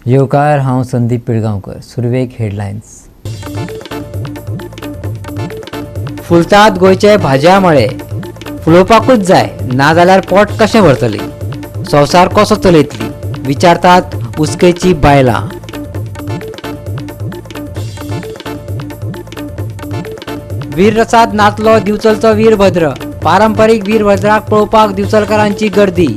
येवकार, हांव संदीप पिळगांवकर. सुरवेक हेडलायन्स. फुलतात गोंयचे भाजया मळे, फुलोवपाकूच जाय, नाजाल्यार पोट कशें भरतलें, संवसार कसो चलयतली, विचारतात उसकेची बायलां. वीररसात नाचलो दिवचलचो वीरभद्र. पारंपरीक वीरभद्राक पळोवपाक दिवचलकारांची गर्दी.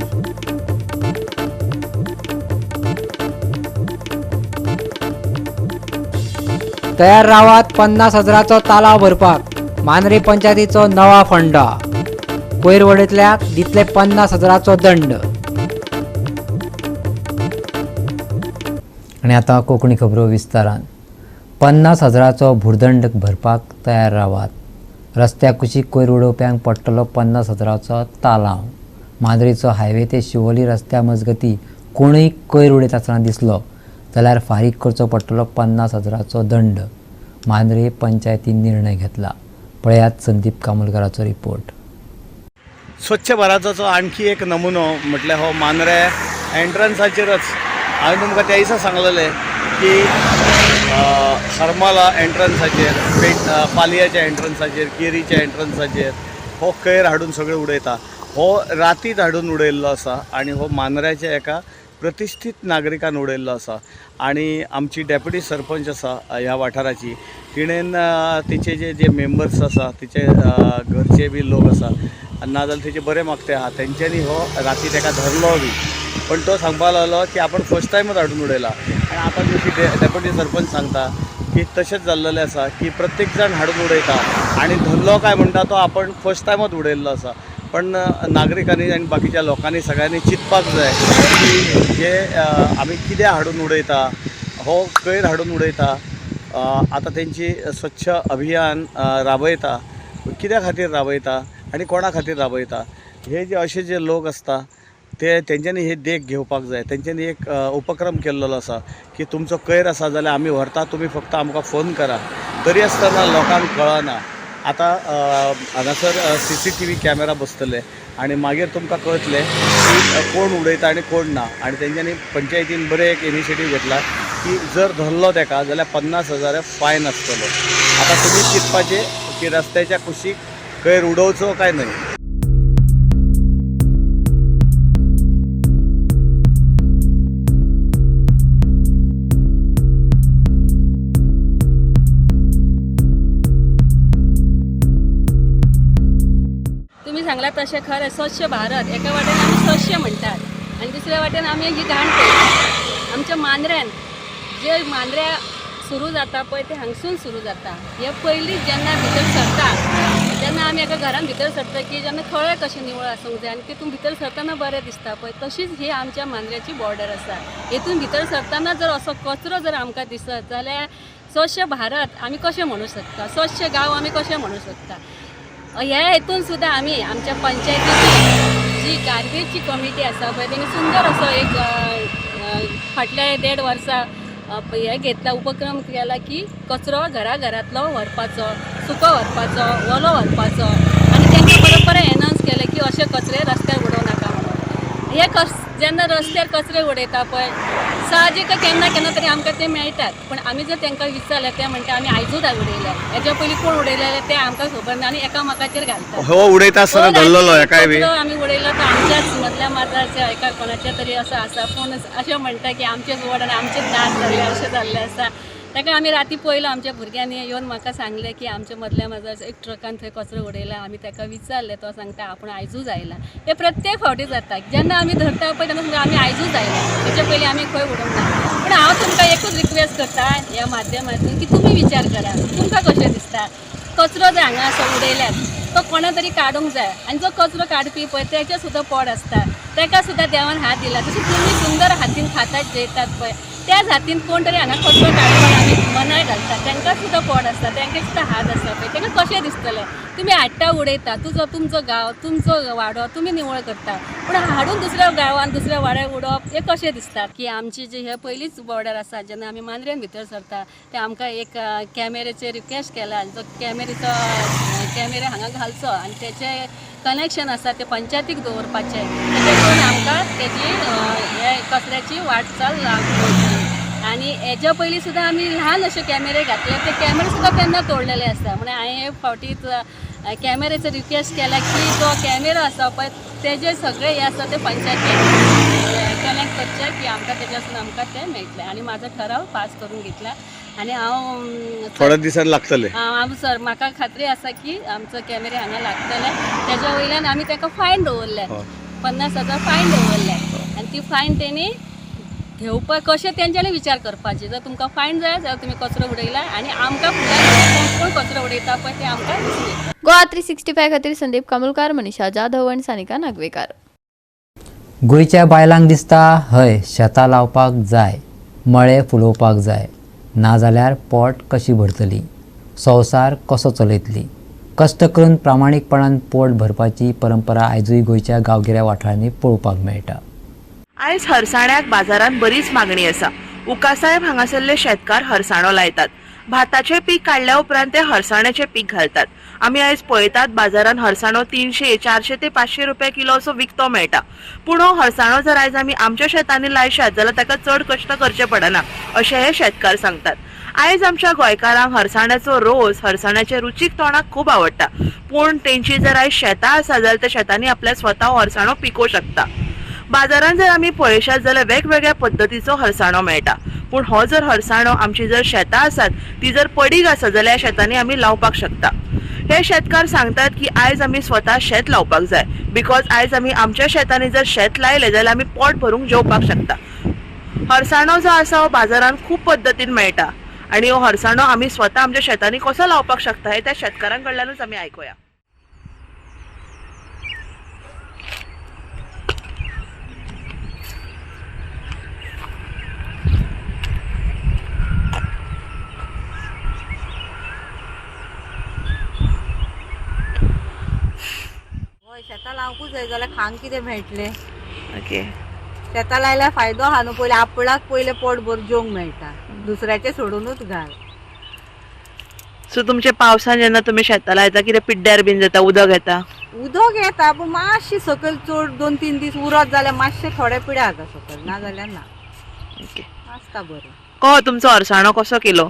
तयार रावात 50,000चो तालाव भरपाक, मांद्रे पंचायतीचो नवा फंडा. कोयर वडयतल्याक दितले 50,000चो दंड. आनी आतां कोंकणी खबरो विस्तारान. 50,000चो भुरदंड भरपाक तयार रावात. रस्त्या कुशीक कोयर उडोवप्यांक पडटलो 50,000चो तालाव. मांद्रेचो हायवे ते शिवोली रस्त्या मजगती कोणूय कोयर उडयत आसतना दिसलो जाल्यार फारीक करचो पडटलो 50,000चो दंड. मांद्रे पंचायतीन निर्णय घेतला. पळयात संदीप कामोलकराचो रिपोर्ट. स्वच्छ भारताचो आणखी एक नमुनो म्हटल्यार हो मांद्रे एंट्रन्साचेरच. हांवें तुमकां त्या दिसा सांगलेलें की हरमाला एंट्रन्साचेर, पालयाच्या एंट्रन्साचेर, केरीच्या एंट्रन्साचेर हो कैर हाडून सगळें उडयता. हो रातीत हाडून उडयल्लो आसा आनी हो मांद्र्याच्या एका प्रतिश्ठीत नागरिकान उडयल्लो आसा. आनी आमची डेप्युटी सरपंच आसा ह्या वाठाराची, तिणेन तिचे जे जे मेंबर्स आसा, तिचे घरचे बी लोक आसा, नाजाल्यार तिचे बरे मागते आहा, तेंच्यांनी हो राती ताका धरलो बी. पण तो सांगपाक लागलो की आपण फर्स्ट टायमच हाडून उडयला. आनी आतां जशी डेप्युटी सरपंच सांगता की तशेंच जाल्लेलें आसा की प्रत्येक जाण हाडून उडयता आनी धरलो काय म्हणटा तो आपण फर्स्ट टायमच उडयल्लो आसा. पण नागरिकांनी आनी बाकीच्या लोकांनी सगळ्यांनी चिंतपाक जाय की जे आमी कितें हाडून उडयता, हो कैर हाडून उडयता. आतां तेंची स्वच्छ अभियान राबयता, कित्या खातीर राबयता आनी कोणा खातीर राबयता, हे जे अशे जे लोक आसता ते तेंच्यांनी हे देख घेवपाक जाय. तेंच्यांनी एक उपक्रम केल्लो आसा की तुमचो कैर आसा जाल्यार आमी व्हरता, तुमी फक्त आमकां फोन करा. तरी आसतना लोकांक कळना. आतां हांगासर CCTV camera बसतले आनी मागीर तुमकां कळटलें की कोण उडयता आनी कोण ना. आनी तेंच्यांनी पंचायतीन बरें एक इनिशिएटीव घेतला की जर धरलो तेका जाल्यार 50,000 फायन आसतलो. आतां तुमी चिंतपाचें की रस्त्याच्या कुशीक कैर उडोवचो काय न्हय. सांगला तशें खरें, स्वच्छ भारत एका वाटेन आमी स्वच्छ म्हणटात आनी दुसऱ्या वाटेन आमी ही घाण पळयतात. आमच्या मांद्र्यान जे मांद्र्या सुरू जाता पळय ते हांगसून सुरू जाता. हे पयलीं जेन्ना भितर सरता तेन्ना आमी एका घरान भितर सरता की जेन्ना खळे कशें निवळ आसूंक जाय आनी तितून भितर सरतना बरें दिसता पळय, तशीच ही आमच्या मांद्र्याची बॉर्डर आसा. हितून भितर सरतना जर असो कचरो जर आमकां दिसत जाल्यार स्वच्छ भारत आमी कशें म्हणूं शकता, स्वच्छ गांव आमी कशें म्हणूं शकता. ह्या हेतून सुद्दां आमी आमच्या पंचायतीची जी गार्बेजची कमिटी आसा पळय तेणी सुंदर असो एक फाटल्या 1.5 वर्सां हे घेतला, उपक्रम केला की कचरो घरा घरांतलो व्हरपाचो, सुको व्हरपाचो, ओलो व्हरपाचो. आनी तेंकां बरोबर एनावन्स केलें की अशे कचरे रस्त्यार उडोवं नाका म्हणून. हे जेन्ना रस्त्यार कचरे उडयता पळय साहजीक केन्ना केन्ना तरी आमकां ते मेळटात, पण आमी जर तांकां विचारलें ते म्हणटा आमी आयजूच उडयले, हेच्या पयलीं कोण उडयलेले ते आमकां खबर ना आनी एकामेकाचेर घालतात. हो उडयता आसतना धरलेलो एकाय बी आमी उडयलो तो आमच्याच मदल्या माजाच्या एका कोणाच्या तरी असो आसा, पूण अशें म्हणटा की आमचेच वड आनी आमचेच दांत जाल्ले अशें जाल्लें आसा. ताका आमी राती पळयलो, आमच्या भुरग्यांनी येवन म्हाका सांगलें की आमच्या मदल्या माजार एक ट्रकान थंय कचरो उडयला. आमी ताका विचारलें, तो सांगता आपूण आयजूच आयला. हे प्रत्येक फावटी जाता, जेन्ना आमी धरता पळय तेन्ना आमी आयजूच आयला, तेच्या पयलीं आमी खंय उडोवंक ना. पूण हांव तुमकां एकूच रिक्वेस्ट करता ह्या माध्यमांतून की तुमी विचार करा, तुमकां कशें दिसता कचरो जर हांगा असो उडयल्यात तो कोणा तरी काडूंक जाय. आनी जो कचरो काडपी पळय तेचें सुद्दां पोट आसता, ताका सुद्दां देवान हात दिला. तशें तुमी सुंदर हातीन खातात जेयतात पळय, त्याच हातीन कोण तरी हांगा कचरो काडपाक आमी मनाय घालता, तांकां सुद्दां पोट आसता, तांकां सुद्दां हात आसता पळय, तांकां कशें दिसतलें? तुमी हाडटा उडयता, तुजो तुमचो गांव तुमचो वाडो तुमी निवळ करता, पूण हाडून दुसऱ्या गांवान दुसऱ्या वाड्यार उडोवप हें कशें दिसता? की आमची जी हे पयलीच बॉर्डर आसा, जेन्ना आमी मांद्र्यान भितर सरता ते आमकां एक कॅमेरेचेर रिक्वेस्ट केला, जो कॅमेरेचो कॅमेरा हांगा घालचो आनी तेचे कनेक्शन आसा ते पंचायतीक दवरपाचें, तेजे करून आमकां तेजी हे कचऱ्याची वाटचाल लागू. आनी हेज्या पयलीं सुद्दां आमी ल्हान अशे कॅमेरे घातले, ते कॅमेरे सुद्दां तेन्ना तोडलेले आसता. म्हणून हांवें हे फावटी कॅमेरेचो रिक्वेस्ट केला की तो कॅमेरो आसा पळय तेजे सगळे हे आसा ते पंचायतीन कलेक्ट करचे की आमकां तेज्यासून आमकां ते मेळटले. आनी म्हाजो ठराव पास करून घेतला आनी हांव थोड्या दिसान लागतले. हांव सर म्हाका खात्री आसा की आमचो कॅमेरे हांगा लागतले. तेज्या वयल्यान आमी ताका फायन दवरले, 50,000 फायन दवरले आनी ती फायन तेणी घेवपाक कशें तेंच्यांनी विचार करपाची. जर तुमकां फायन जाय जाल्यार तुमी कचरो उडयला आनी आमकां फुडें कोण कोण कचरो उडयता पळय तें आमकां दिसून येता. गोवा 365 खातीर संदीप कामुलकार, मनीषा जाधव आनी सानिका नागवेकार. गोंयच्या बायलांक दिसता हय शेतां लावपाक जाय, मळे फुलोवपाक जाय, नाजाल्यार पोट कशी भरतली, संवसार कसो चलयतली. कश्ट करून प्रामाणीकपणान पोट भरपाची परंपरा आयजूय गोंयच्या गांवगिऱ्या वाठारांनी पळोवपाक मेळटा. आयज हरसाण्याक बाजारांत बरीच मागणी आसा. उकासाहेब हांगासरले शेतकार हरसाणो लायतात. भाताचें पीक काडल्या उपरांत ते हरसाण्याचें पीक घालतात. आमी आयज पळयतात बाजारांत हरसाणो 300, 400 ते 500 रुपया किलो असो विकतो मेळटा. पूण हो हरसाणो जर आयज आमी आमच्या शेतांनी लायशात जाल्यार ताका चड कश्ट करचे पडना अशें हे शेतकार सांगतात. आयज आमच्या गोंयकारांक हरसाण्याचो रोस, हरसाण्याचे रुचीक तोंडाक खूब आवडटा. पूण तेंची जर आयज शेतां आसा जाल्यार त्या शेतांनी आपल्या स्वता हरसाणो पिकोवंक शकता. बाजारांत जर आमी पळयशात जाल्यार वेगवेगळ्या पद्दतीचो हरसाणो मेळटा. पूण हो जर हरसाणो आमची जर शेतां आसात ती जर पडीक आसा जाल्यार शेतांनी आमी लावपाक शकता. हे शेतकार सांगतात की आयज आमी स्वता शेत लावपाक जाय, because आयज आमी आमच्या शेतांनी जर शेत लायलें जाल्यार आमी पोट भरूंक जेवपाक शकता. हरसाणो जो आसा हो बाजारांत खूब पद्दतीन मेळटा आनी हो हरसाणो आमी स्वता आमच्या शेतांनी कसो लावपाक शकता हे त्या शेतकारां कडल्यानूच आमी आयकुया. हय, शेतां लावंकूच जाय जाल्यार खांक कितें मेळटलें. ओके, शेतां लायल्यार फायदो आहा न्हू. पयलीं आपणाक पयलें पोट भर जेवंक मेळटा, दुसऱ्याचें सोडूनूच घाल. सो तुमचे पावसान जेन्ना तुमी शेतां लायता कितें पिड्ड्यार बीन जाता, उदक येता? उदक येता पूण मातशें सकयल चड 2-3 दीस उरत जाल्यार मातशें थोडे पिड्यार जाता सकयल, ना जाल्यार ना. ओके, आसता बरें. कहो तुमचो हरसाणो कसो किलो?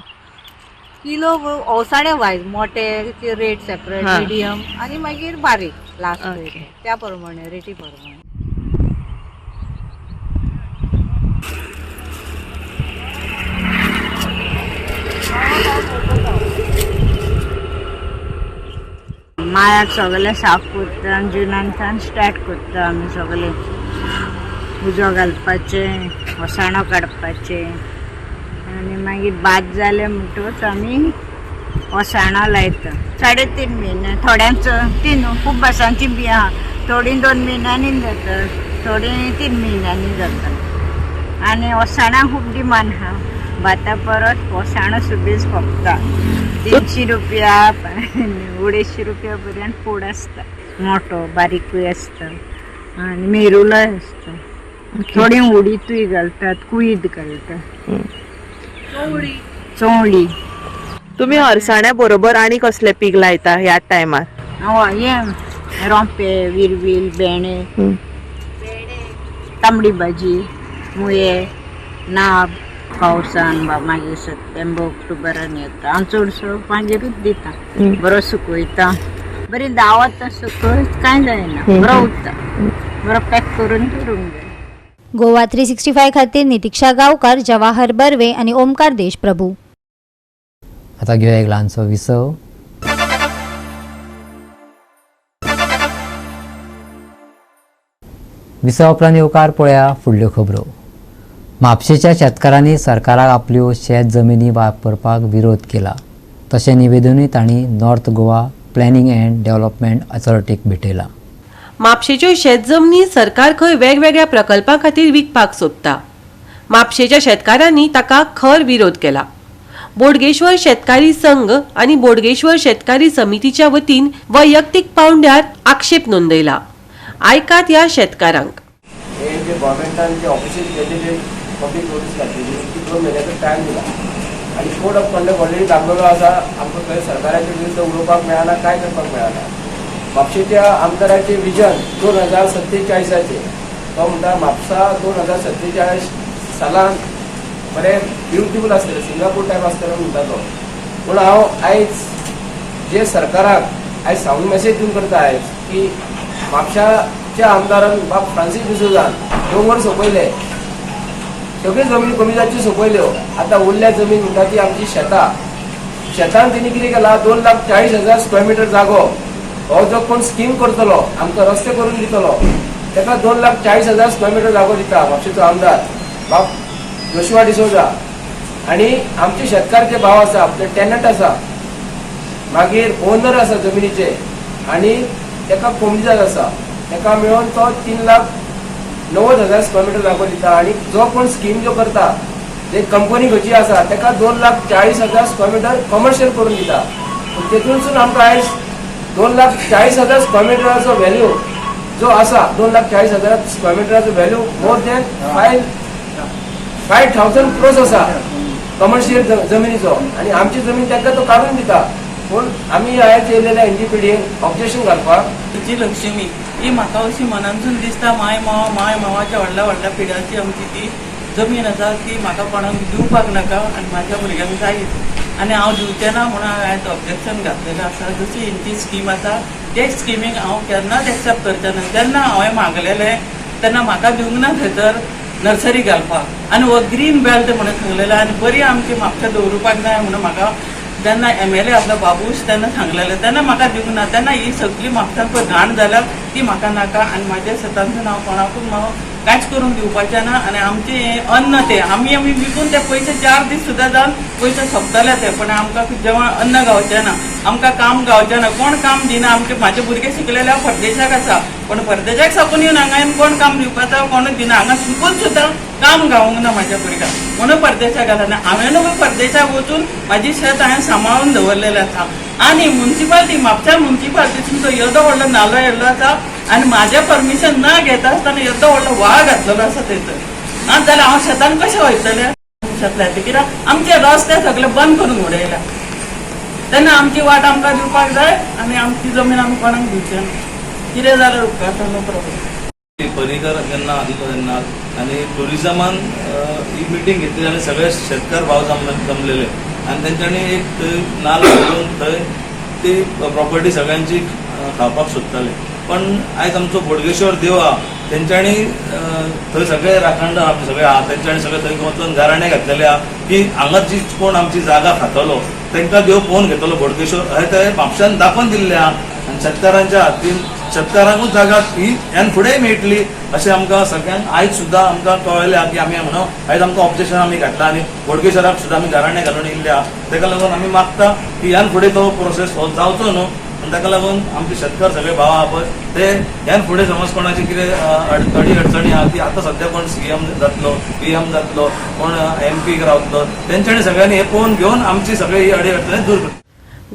किलो अवसाणे वायज मोटे रेट सेपरेट, मिडियम आनी मागीर बारीक लास्ट त्या प्रमाणे रेटी प्रमाणे. मायाक सगळें साफ करता आनी जुनांतल्यान स्टार्ट करता आमी सगळें. उजो घालपाचें, वसाणो काडपाचें आनी मागीर भात जालें म्हणटकच आमी वसाणो लायता. 3.5 म्हयने थोड्यांचो 3, खूब भासांची बी आहा. थोडीं 2 म्हयन्यांनी जाता, थोडीं 3 म्हयन्यांनी जाता. आनी वसाणां खूब डिमांड आहा. भाता परस वसाणो सुबेज खपता. 300 रुपया, 250 रुपया पर्यंत फोड आसता. मोटो बारीकूय आसता आनी मेरुलोय आसता. थोडी उडीतूय घालतात, कुयीत घालतात, चवळी. तुमी हरसाण्या बरोबर आनी कसले पीक लायता ह्या टायमार? हे रोंपे, विरवील, भेंडे, तांबडी भाजी, मुये, नाब. पावसान मागीर सप्टेंबर ऑक्टोबरान येता. हांव चडसो मागीरूच दिता. बरो सुकयता, बरी दावत सुकय कांय जायना, बरो उरता, बरो पॅक करून दवरूंक जाय. गोवा 365 खातीर नितिक्षा गांवकार, जवाहर बर्वे आनी ओमकार देशप्रभू. आतां घेवया एक ल्हानसो विसव. विसवा उपरांत येवकार पळया फुडल्यो खबरो. म्हापशेच्या शेतकारांनी सरकाराक आपल्यो शेत जमिनी वापरपाक विरोध केला. तशें निवेदनूय तांणी North Goa planning and development अथॉरिटीक भेटयला. म्हापशेच्यो शेत जमनी सरकार खंय वेगवेगळ्या प्रकल्पां खातीर विकपाक सोदता. म्हापशेच्या शेतकारांनी ताका खर विरोध केला. बोडगेश्वर शेतकारी संघ आनी बोडगेश्वर शेतकारी समितीच्या वतीन वैयक्तीक पावंड्यार आक्षेप नोंदयला. आयकात ह्या शेतकारांक. हे जे गव्हर्मेंटान जे ऑफिसीस गेले पब्लीक नोटीस घातलेली की 2 म्हयन्याचो टायम दिला आनी कोड ऑफ कंडक्ट ऑलरेडी दाखयलो आसा. आमकां खंय सरकाराचे विरुद्ध उलोवपाक मेळना, कांय करपाक मेळना. म्हापशेच्या आमदाराचें विजन 2047 तो म्हणटा म्हापसा 2047 सालान बरें ब्युटिफूल आसतलें, सिंगापूर टायप आसतलें म्हणटा तो. पूण हांव आयज जे सरकाराक आयज सांगून मेसेज दिवन करता आयज की म्हापशाच्या आमदारान बाब फ्रांसीस डिसोजान दोंगर सोंपयले, सगळी जमीन कमिजाची सोंपयल्यो. आतां उरल्या जमीन म्हणटा ती आमची शेतां. शेतान तेणी कितें केलां, 2,40,000 स्क्वेअर मिटर जागो हो जो कोण स्कीम करतलो आमकां रस्ते करून दितलो ताका 2,40,000 स्क्वेअर मिटर जागो दिता म्हापशेचो आमदार बाब जोशुआ डिसोजा. आनी आमचे शेतकार जे भाव आसा, ते टेनंट आसा, मागीर ओनर आसा जमिनीचे आनी ताका कोमनिजाद आसा, ताका मेळून तो 3,90,000 स्क्वेअर मिटर जागो दिता. आनी जो कोण स्कीम जो करता, जे कंपनी खंयची आसा ताका 2,40,000 स्क्वेअर मिटर कमर्शियल करून दिता. पूण तेतूनसून आमकां आयज 2,40,000 स्क्वेअर मिटराचो व्हॅल्यू जो आसा, 2,40,000 स्क्वेअर मिटराचो व्हॅल्यू मोर दॅन 5,000 क्रोर्स आसा कमर्शियल जमिनीचो. आनी आमची जमीन तांकां तो काडून दिता. पूण आमी आयज येयलेल्या एनजीपीडीन ऑब्जेक्शन घालपाक. जी लक्ष्मी ही म्हाका अशी मनानसून दिसता, माय मावा माय मावाच्या व्हडल्या व्हडल्या पिड्याची आमची ती जमीन आसा, ती म्हाका कोणाक दिवपाक नाका आनी म्हाज्या भुरग्यांक जायच आनी हांव दिवचें ना म्हणून हांवें आयज ऑब्जेक्शन घातलेलें आसा. जशी हेंची स्कीम आसा ते स्किमीक हांव केन्नाच एक्सेप्ट करचें ना. जेन्ना हांवें मागलेलें तेन्ना म्हाका दिवंक ना थंयसर नर्सरी घालपाक आनी हो ग्रीन बेल्ट म्हणून सांगलेलें आनी बरी आमची म्हापशा दवरुपाक जाय म्हणून म्हाका जेन्ना MLA आसलो बाबूश तेन्ना सांगलेलें, तेन्ना म्हाका दिवंक ना. तेन्ना ही सगळी म्हापशान पळय घाण जाल्या ती म्हाका नाका आनी म्हाज्या शेतांतसून हांव कोणाकूच हांव कांयच करूंक दिवपाचें ना. आनी आमचें अन्न तें आमी आमी विकून ते पयशे 4 दीस सुद्दां जावन पयशे सोंपतले ते, पण आमकां जेवण अन्न गावचें ना, आमकां काम गावचें ना, कोण काम दिना. आमचे म्हाजे भुरगे शिकलेले परदेशाक आसा, पण परदेशाक साकून येवन हांगा येवन कोण काम दिवपाचो कोणूच दिना. हांगा शिकून सुद्दां काम गावूंक ना म्हाज्या भुरग्यांक म्हणून परदेशाक घालना. हांवें परदेशाक वचून म्हाजी शेत हांवें सांबाळून दवरलेलें आसा. आनी मुन्सिपाल्टी म्हापशा मुन्सिपाल्टीसून तो येदो व्हडलो नालो येयल्लो आसा आनी म्हाजें परमिशन ना घेता आसतना येदो व्हडलो व्हाळ घातलेलो आसा थंयसर. ना जाल्यार हांव शेतान कशें वयतलें? शेतल्या कित्याक आमचे रस्ते सगळे बंद करून उडयल्या तेन्ना आमची वाट आमकां दिवपाक जाय आनी आमची जमीन आमी कोणाक दिवचे ना. कितें जाल्यार उपकारता, नो प्रॉब्लम. पर्रीकर जेन्ना आसलो तेन्ना आनी टुरिजमान ही मिटींग घेतली आनी सगळे शेतकार भाव जमलेले आनी तेंच्यांनी एक थंय नाल घालून थंय ती प्रॉपर्टी सगळ्यांची खावपाक सोदताले. पण आयज आमचो बोडगेश्वर देव आहा तेंच्यांनी थंय सगळे राखणदार आमचे सगळे आहा, तेंच्यांनी सगळे थंय वचून गाराणे घातलेले आहा की हांगा जी कोण आमची जागा खातलो तांकां देव पळोवन घेतलो बोडगेश्वर, हे ते म्हापशान दाखोवन दिल्ले आहा. आनी शेतकारांच्या हातीन शेतकारांकूच जागा ही ह्यान फुडेंय मेळटली अशें आमकां सगळ्यांक आयज सुद्दां आमकां कळ्ळें आहा की आमी म्हणून आयज आमकां ऑब्जेक्शन आमी घातलां आनी बोडगेश्वराक सुद्दां आमी गाराणें घालून येयल्ले आहा. ताका लागून आमी मागता की ह्यान फुडें तो प्रोसेस हो जावचो न्हू आनी ताका लागून आमचे शेतकार सगळे भाव आहा पळय ते ह्यान फुडें समज कोणाची कितें अडी अडचणी आहा ती आतां सद्या कोण CM जातलो, PM जातलो, कोण MP रावतलो, तेंच्यांनी सगळ्यांनी हें पळोवन घेवन आमची सगळी ही अडी अडचणी दूर करची.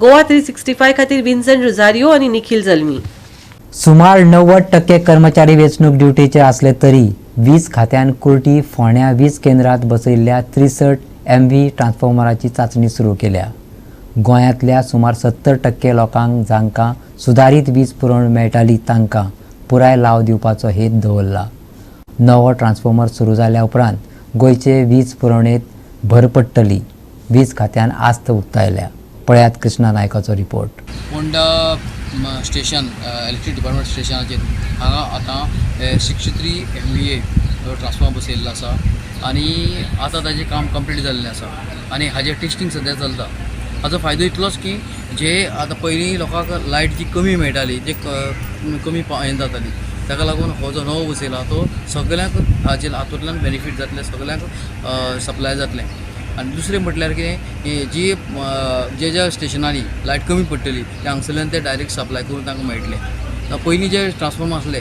गोवा 365 खातीर विन्सन रोझारियो आनी निखिल जल्मी. सुमार 90% कर्मचारी वेंचणूक ड्युटीचेर आसले तरी वीज खात्यान कुर्टी फोंड्या वीज केंद्रात बसयिल्ल्या 63 MV ट्रान्सफॉर्मराची चांचणी सुरू केल्या. गोंयांतल्या सुमार 70% लोकांक जांकां सुदारीत वीज पुरवण मेळटाली तांकां पुराय लाव दिवपाचो हेत दवरला. नवो ट्रान्सफॉर्मर सुरू जाल्या उपरांत गोंयचे वीज पुरवणेंत भर पडटली, वीज खात्यान आस्त उक्तायल्या. पळयात कृष्णा नायकाचो report. Ponda station electric department स्टेशनाचेर हांगा आतां 63 MVA transformer बसयल्लो आसा आनी आतां ताजें काम कंप्लीट जाल्लें आसा आनी हाजें टेस्टींग सद्या चलता. हाजो फायदो इतलोच की जे आतां पयलीं लोकांक लायट जी कमी मेळटाली, जे कमी हें जाताली, ताका लागून हो जो नवो बसयला तो सगळ्यांक हाजेर हातूंतल्यान बेनिफीट जातलें, सगळ्यांक सप्लाय जातलें. आनी दुसरें म्हटल्यार कितें की जी जे ज्या स्टेशनांनी लायट कमी पडटली ते हांगसरल्यान ते डायरेक्ट सप्लाय करून तांकां मेळटलें. पयलीं जे ट्रान्सफॉर्मर आसले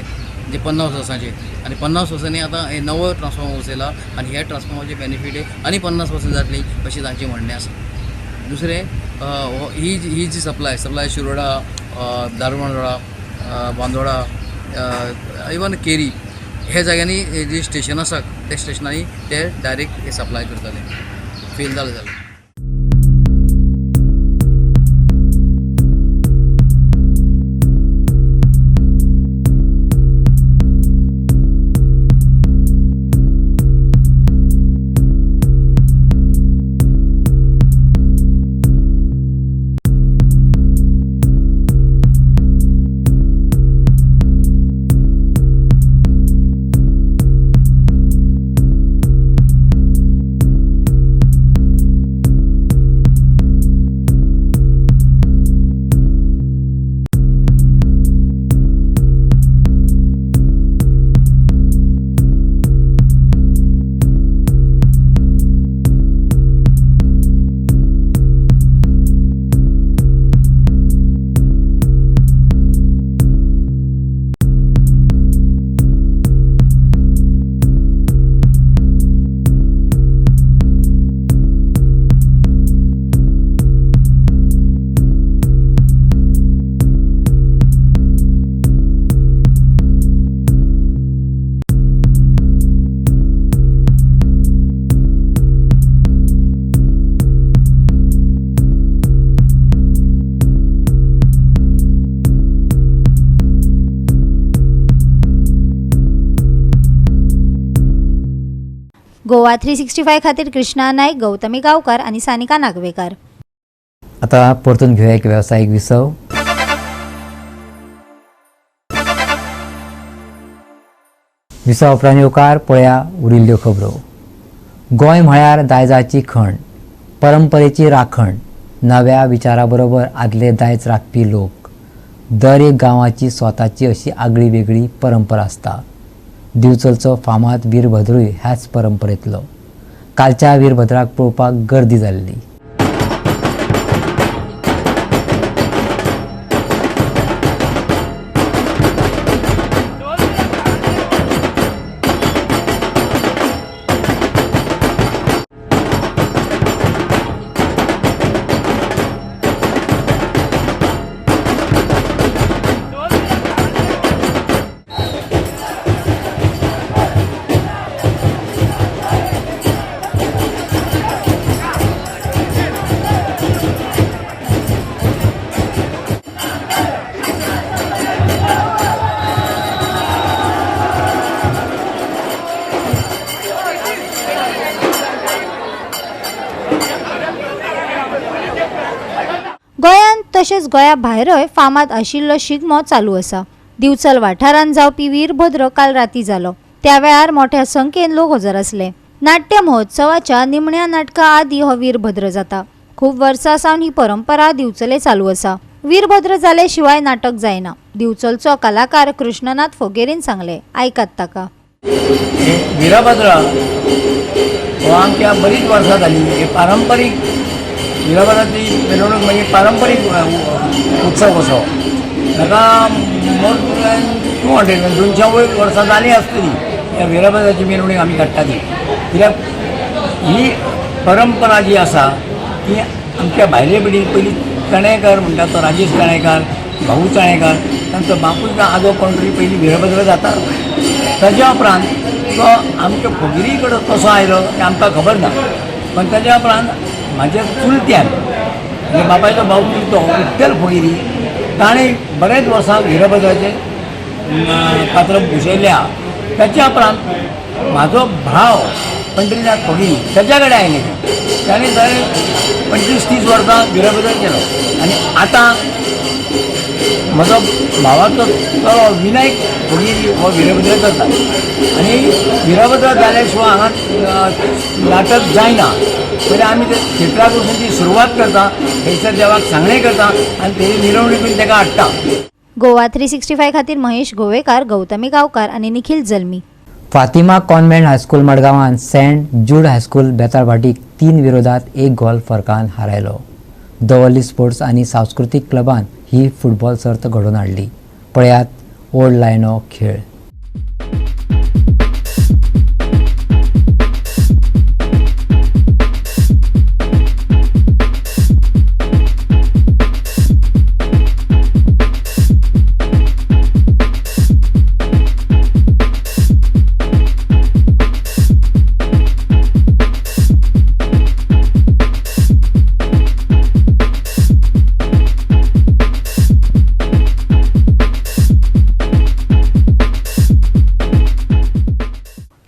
जे 50 वर्सांचे आनी 50 वर्सांनी आतां हे नवो ट्रान्सफॉर्मर बसयला आनी ह्या ट्रान्सफॉर्मराचे बेनिफीट आनी 50 वर्सां जातली अशें तांचें म्हणणें आसा. दुसरें ही जी सप्लाय शिरोडा, धारबांदोडा, बांदोडा, इवन केरी ह्या जाग्यांनी जी स्टेशन आसा त्या स्टेशनांनी ते डायरेक्ट सप्लाय करताले. फेल जालें जाल्यार गोवा 365 खातीर कृष्णा नायक, गौतमी गांवकार आनी सानिका नागवेकार. आता परतून घेवया एक वेवसायीक विसव. विसव उपरांत येवकार पळया उरिल्ल्यो खबरो. गोंय म्हळ्यार दायजाची खण, परंपरेची राखण, नव्या विचारा बरोबर आदले दायज राखपी लोक. दर एक गांवाची स्वताची अशी आगळी वेगळी परंपरा आसता. दिवचलचो फामाद वीरभद्रूय ह्याच परंपरेंतलो. कालच्या वीरभद्राक पळोवपाक गर्दी जाल्ली. गोंयांत तशेंच गोंया भायरय फामाद आशिल्लो शिगमो चालू आसा. दिवचल वाठारांत जावपी वीरभद्र काल राती जालो. त्या वेळार मोठ्या संख्येन लोक हजर आसले. नाट्य महोत्सवाच्या निमण्या नाटका आदी हो वीरभद्र जाता. खूब वर्सां सावन ही परंपरा दिवचले चालू आसा. वीरभद्र जाले शिवाय नाटक जायना. दिवचलचो कलाकार कृष्णनाथ फोगेरीन सांगले, आयकात ताका. वीरभद्र हो आमच्या बरीच वर्सां जाली. हे पारंपरीक वीरभद्राची मिरवणूक म्हणजे पारंपरीक उत्सव कसो ताका मोर दॅन 200 200 वयर वर्सां जालीं आसतलीं ह्या वीरभद्राची मिरवणूक आमी काडटा ती. कित्याक ही परंपरा जी आसा ती आमच्या भायले पिढी पयलीं चणेकर म्हणटा तो राजेश चणेकर, भाऊ चणेकर, तांचो बापूय आजो कोण तरी पयलीं वीरभद्र जाता. ताज्या उपरांत तो आमच्या फोगिरी कडेन कसो आयलो तें आमकां खबर ना. पण ताज्या उपरांत म्हाज्या चुलत्यान म्हणजे बापायचो भाव चुलतो विठ्ठल फोगिरी ताणें बरेच वर्सां वीरभद्राचें पात्र भुजयल्या. ताच्या उपरांत म्हाजो भाव पंढरीनाथ फोगिरी ताच्या कडेन आयले. ताणें थंय 25-30 वर्सां वीरभद्र केलो. आनी आतां म्हजो भावाचो चलो विनायक फोगिरी हो वीरभद्र करता. आनी वीरभद्र जाल्या शिवाय हांगा नाटक जायना. पयलीं आमी ते थिएटराक वचून ती सुरवात करता, थंयसर देवाक सांगणें करता आनी तेजी मिरवणूक ताका हाडटा. गोवा 365 खातीर महेश गोवेकार, गौतमी गांवकार आनी निखिल जल्मी. फातिमा कॉन्व्हेंट हायस्कूल मडगांवान सेंट जूड हायस्कूल बेताळभाटीक 3 विरोधात 1 गोल फरकान हारायलो. दवर्ली स्पोर्ट्स आनी सांस्कृतीक क्लबान ही फुटबॉल सर्त घडोवन हाडली. पळयात ओल्ड लायनो खेळ.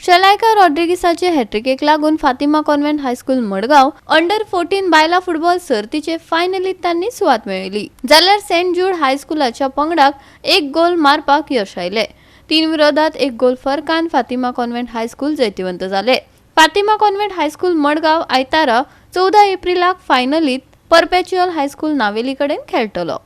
शलायका रॉड्रिगिसाचे हॅट्रिकेक लागून Fatima convent high school Madgaon under 14 बायला फुटबॉल सर्तीचे फायनलीत तांणी सुवात मेळयली. जाल्यार सेंट जूड हायस्कुलाच्या पंगडाक 1 गोल मारपाक यश आयले. 3 विरोधात 1 गोल फरकान फातिमा कॉन्व्हेंट हायस्कूल जैतिवंत जाले. फातिमा कॉन्व्हेंट हायस्कूल मडगांव आयतारा 14 एप्रिलाक फायनलीत परपेच्युअल हायस्कूल नावेली कडेन खेळटलो.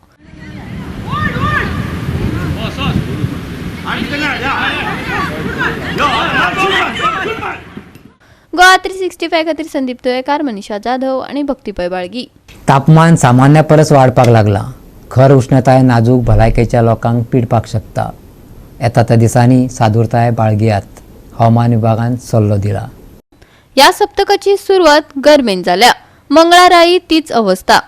गोवा 365 खातीर संदीप तुयेकार, मनीषा जाधव आणि भक्ती पै बाळगी. तापमान सामान्य परस वाडपाक लागला. खर उष्णताय नाजूक भलायकेच्या लोकांक पिडपाक शकता. येता त्या दिसांनी सादूरताय बाळगियात, हवामान विभागान सल्लो दिला. ह्या सप्तकाची सुरवात गरमेन जाल्या. मंगळाराय तीच अवस्था.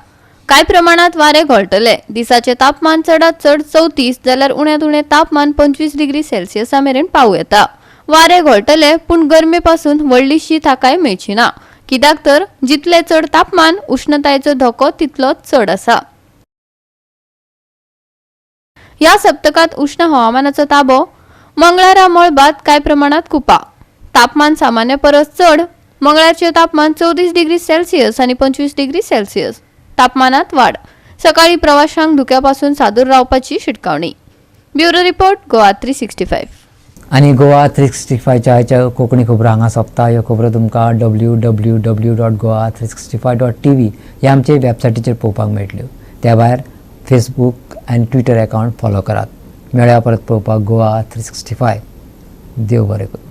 कांय प्रमाणात वारें घोळटले. दिसाचे तापमान चडात चड 34 जाल्यार उण्यांत उणें तापमान 25 डिग्री सेल्सियसा मेरेन पावूं येता. वारें घोळटले पूण गरमे पासून व्हडलीशी थाकाय मेळची ना. कित्याक तर जितले चड तापमान उष्णतायेचो धोको तितलो चड आसा. ह्या सप्तकांत उष्ण हवामानाचो ताबो मंगळारा मळबात कांय प्रमाणात कुपा तापमान सामान्य परस चड. मंगळारचें तापमान 34 डिग्री सेल्सियस आनी 25 डिग्री सेल्सियस. तापमानात वाड. सकाळी प्रवाशांक धुक्यापासून सादूर रावपाची शिटकावणी. Bureau report, Goa 365. आनी गोवा 365च्या आयच्या कोंकणी खबरो हांगा सोंपता. ह्यो खबरो तुमकां www.goa365.tv ह्या आमचे वेबसायटीचेर पळोवपाक मेळटल्यो. त्या भायर फेसबूक आनी ट्विटर एकावंट फॉलो करात. मेळया परत पळोवपाक गोवा 365. देव बरें करूं.